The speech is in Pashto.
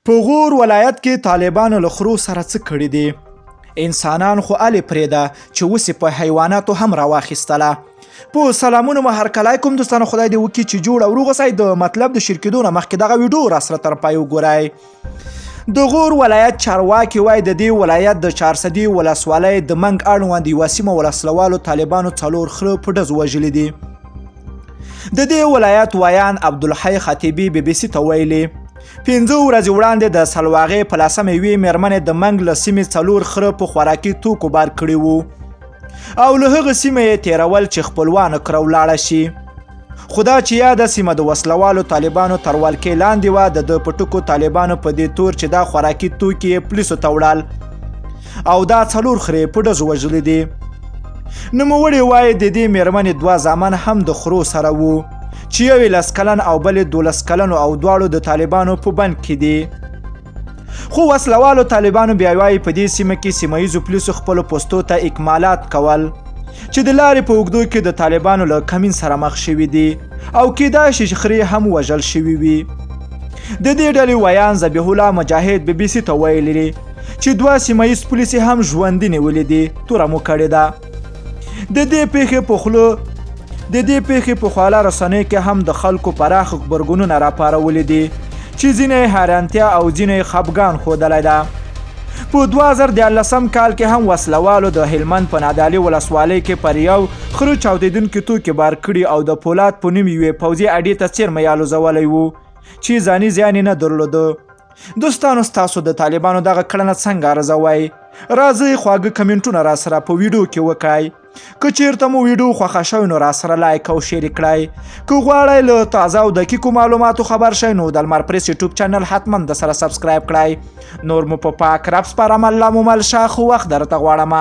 په غور ولایت کې طالبانو له خرو سره څه کړي دي؟ انسانان خو الې پرېږده چې اوس یې په حیواناتو هم راواخیستله. په سلامونو مو هرکلی کوم دوستانو، خدای دې وکړي چې جوړ او روغ اوسئ. د مطلب د شریکېدو نه مخکې دغه ویډیو راسره تر پای وګورئ. د غور ولایت چارواکي وایي د دې ولایت د چارسدې ولسوالۍ د منګ اړوند یوه سیمه وسلهوالو طالبانو څلور خره په ډزو وژلي دي. د دې ولایت ویاند عبدالحی خطیبي بي بي سي ته ویلي، 5 ورځې وړاندې د سلواغې په لسمه یوې مېرمنې د منګ له سیمې 4 خره په خوراکي توکو بار کړي وو او له هغه سیمې یې تېرول چې خپلوانو کره ولاړه شي. خو دا چې یاده سیمه د وسلوالو طالبانو تر ولکې لاندې وه، د ده په ټکو طالبانو په دې تور چې دا خوراکي توکي یې پولیسو ته وړل او دا 4 خرې په ډزو وژلي دي. نوموړی وایي د دې مېرمنې 2 زامن هم د خرو سره وو چې یو یې 10 کلن او بل یې 12 کلن او دواړو د طالبانو په بند کې دي. خو وسلوالو طالبانو بیا وایي په دې سیمه کې سیمه ییزو پولیسو خپلو پوستو ته اکمالات کول چې د لارې په اوږدو کې د طالبانو له کمین سره مخ شوي دي او کیدای شي چې خرې هم وژل شوي وي. د دې ډلې ویاند ذبیح الله مجاهد بي بي سي ته ویلي چې 2 سیمه ییز پولیس یې هم ژوندي نیولي دي، توره مو کړې ده. د دې پیښې په خواله رسنیو کې هم د خلکو پراخ غبرګونونه راپارولي دي چې ځینې یې حیرانتیا او ځینې یې خپګان ښودلی ده. په 2013 کال کې هم وسلوالو د هلمند په نادعلي ولسوالۍ کې پر یو خره چاودېدونکي توکي بار کړي او د پولاد په نوم یوې پوځي اډې ته څېرمه یې الوزولی وو چې ځاني زیان یې نه درلوده. دوستانو، ستاسو د طالبانو دغه کړنه څنګه ارزوئ؟ راځئ خواږه کمنټونه راسره په ویډیو کې وکړئ. که چیرته مو ویډیو خوښه شوې نو راسره لایک او شیر کړئ. که غواړئ له تازه او دقیقو معلوماتو خبر شئ نو د لمر پریس یوټیوب چینل حتما د سره سبسکرایب کړئ. نور مو په پاک رب سپارم، الله مو مل شه، ښه وخت درته غواړم.